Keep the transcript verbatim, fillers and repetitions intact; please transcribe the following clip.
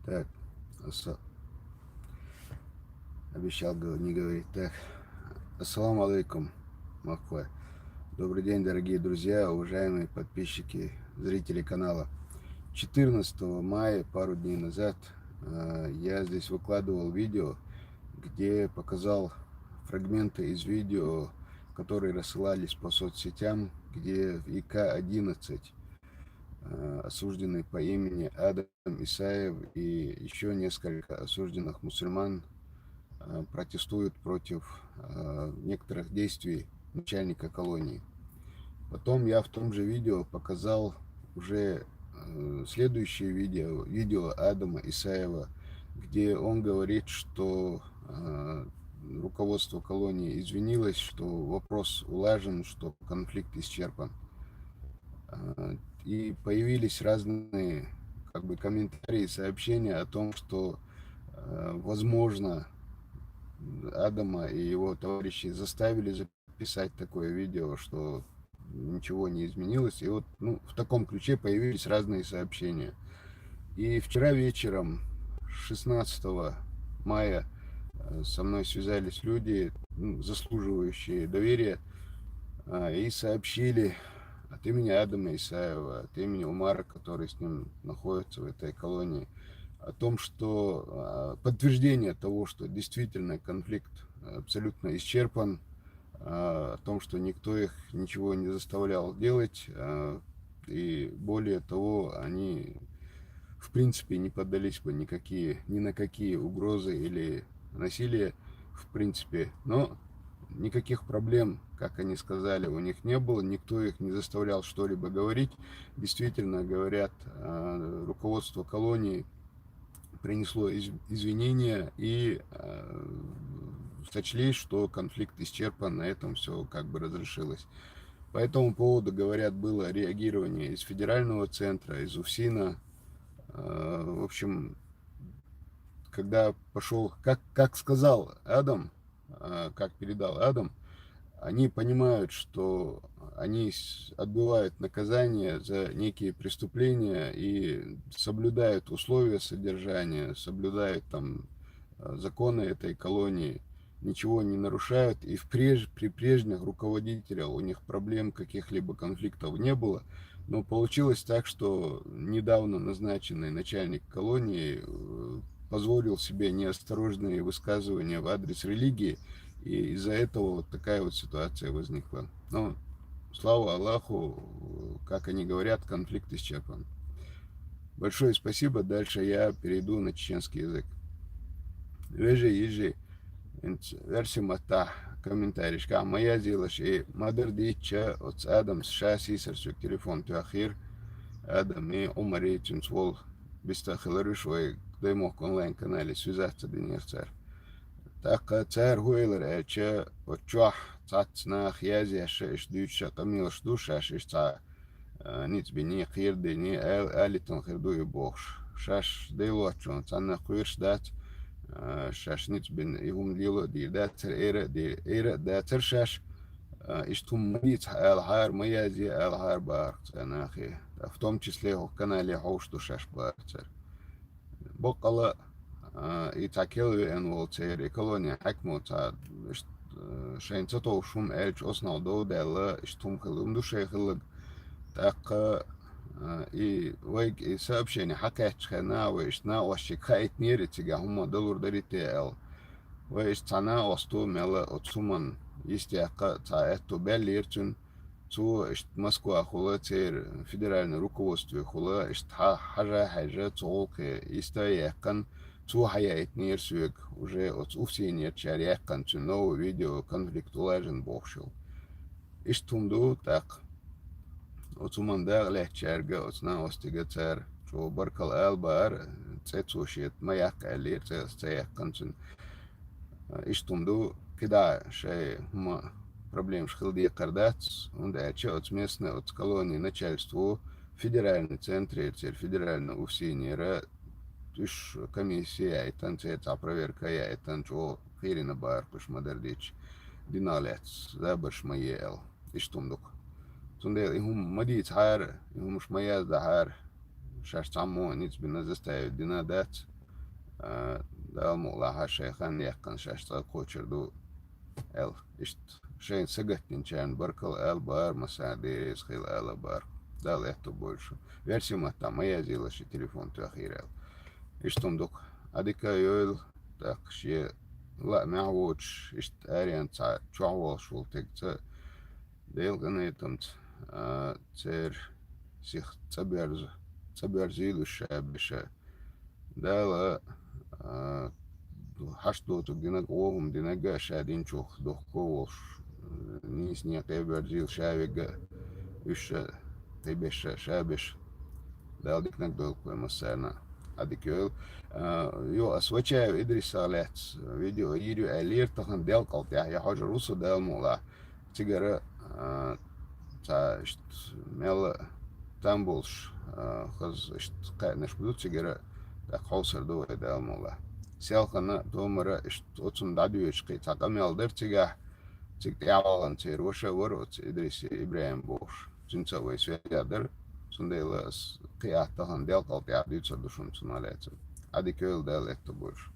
Так, аса- обещал гов- не говорить. Так, ассаламу алейкум, махкуй. Добрый день, дорогие друзья, уважаемые подписчики, зрители канала. Четырнадцатого мая, пару дней назад, э, я здесь выкладывал видео, где показал фрагменты из видео, которые рассылались по соцсетям, где в И К одиннадцать, э, осужденный по имени Адам Исаев и еще несколько осужденных мусульман, э, протестуют против, э, некоторых действий начальника колонии. Потом я в том же видео показал уже, э, следующее видео, видео Адама Исаева, где он говорит, что, э, руководство колонии извинилось, что вопрос улажен, что конфликт исчерпан. Э, и появились разные, как бы, комментарии, сообщения о том, что, э, возможно, Адама и его товарищей заставили записать такое видео, что ничего не изменилось. И вот, ну, в таком ключе появились разные сообщения. И вчера вечером, шестнадцатого мая, э, со мной связались люди, ну, заслуживающие доверия, а, и сообщили от имени Адама Исаева, от имени Умара, который с ним находится в этой колонии, о том, что, а, подтверждение того, что действительно конфликт абсолютно исчерпан, а, о том, что никто их ничего не заставлял делать, а, и более того, они в принципе не поддались бы никакие, ни на какие угрозы или насилие, в принципе. Но никаких проблем, как они сказали, у них не было, никто их не заставлял что-либо говорить. Действительно, говорят, а, руководство колонии принесло из- извинения и, э, сочли, что конфликт исчерпан, на этом все как бы разрешилось. По этому поводу, говорят, было реагирование из федерального центра, из УФСИНа. Э, в общем, когда пошел, как, как сказал Адам, э, как передал Адам, они понимают, что они с- отбывают наказание за некие преступления и соблюдают условия содержания, соблюдают там, э, законы этой колонии, ничего не нарушают, и в преж- при прежних руководителях у них проблем каких-либо конфликтов не было. Но получилось так, что недавно назначенный начальник колонии, э, позволил себе неосторожные высказывания в адрес религии, и из-за этого вот такая вот ситуация возникла. Но, слава Аллаху, как они говорят, конфликт исчерпан. Большое спасибо. Дальше я перейду на чеченский язык. Вежи, ежи, инц верси мата комментарийшка, моя зилаш и мадар дича от Адамс шаси сарсюк телефон тюахир. Адам и Умари цюнц вол биста хиларыш вай даймох онлайн канале связаться динер цар. ТӀаккха цар хӀу аьлар аьлча, оццу чохь цхьацца нах язъеш, иштта дуьйцуш къамелаш ду шаьш, иштта цхьа, а, ницкъ бина, кхерадина, ал-, алийтина хир ду и бохуш. Шаьш Делан воцчунна цхьанна кхоьруш дац, а, шаьш ницкъ бина и хӀума лело а дийр дацара, эр а ди-, эр а дацара шаьш, а, иштта хӀума ма дийца алахьара, ма язъе алахьара бахара цхьа нахе. В том числе хӀокху канале хьовш ду шаьш бахара цара. Баккъала, а, и цхьа кел веана волу церан и колонин хьаькамо цхьа, иштта, а, шайна ца товш хӀума аьлча, оцунах дов даьлла, иштта хӀума хилла хӀума ду шайн хилларг. ТӀаккха, а, и вайга и сообщение хьакхаьччу хенна, вай иштта накъосташка хаийтинера и цигахь хӀума далур дарий те аьлла. Вай иштта цхьа накъосто мелла оцу хӀуманна йистехь цхьа аьтто баьллера цуьнан. Цо иштта Москвахула, церан федеральный руководствохула, иштта хьа-, хьажа-хьаьжжа цу гӀуллакхе йист а яьккхина, цо хьаяийтинера соьга, уже оцу УФСИНерчара яьккхина цуьнан новый видео, конфликт улажен бохуш йолу. Иштта хӀума ду тӀаккха. Оцу хӀуманна дакъа лаьцначаьрга, оцу накъостига цара чӀогӀа баркалла ала бахара, цӀе цо шен ма яккха аьллера, цӀе аса ца яьккхина цуьнан. Иштта хӀума ду, кхидӀа шайн хӀума проблемаш хила декхар дац, хӀунда аьлча оцу местный, оцу колонин начальство федеральный центрера, церан федеральный УФСИНера, уьш комиссия яийтина, церан цхьа проверка яийтина, чӀогӀа кхийрина бахара уьш ма-дарра дийцича, динах лаьцна забарш ма е аьлла. Иштта хӀума ду-кх. Цундела и хӀума ма дийцахьара, и хӀумаш ма яздахьара, шаьш цхьаммо а ницкъ бина заставить дина дац. А, Дала мукъалахь шайн хан яьккхина шаьш цкъа кхочур ду аьлла. Иштта шайна сагатдинчарна баркалла ала бара, массарна дерригаш хила ала бара. Дала аьтту бойла шун. Версий матта ма язйила ши телефон тоьхира аьлла. Иштта хӀума ду-кх. Ӏадика йойла, тӀаккха шен лаамехь воцуш, иштта аренца чохь волуш волу тегца, Делан къинхетамца, а, церан сих цӀа берза, цӀа берзийла уьш ша беша. Дала, а, хьашт доцург динарг а, вон хӀума динарг а ша динчух дохко а волуш, нийса некъе а берзийла ша вега а, уьш ша кхин беша, ша беша. Дала диканиг дойла вай массарна. Ӏадика йойла. А, йо, ас Вачаев Идрисах лаьцна видео йийр ю аьллера тахана делкъал тӀехь, я хьожур ву со Дала мукъалахь. Цигара, а, цхьа иштта мелла а там болуш, а, хаза иштта кхаьънаш бу цигара, тӀаккха хьовсур ду вай Дала мукъалахь. Селхана, томара иштта оцунна дӀадоьдуш кхин цхьа къамел дара цигахь, цига тӀаьхьавалан церан ваша а вара оцу Идриси ИбрахӀим бохуш. Цуьнца а вай связь дара, цундела ас кхин а тахана делкъал тӀехь дуьйцур ду шуна цунах лаьцна. Ӏадика йойла, Дала аьтту бойла шун.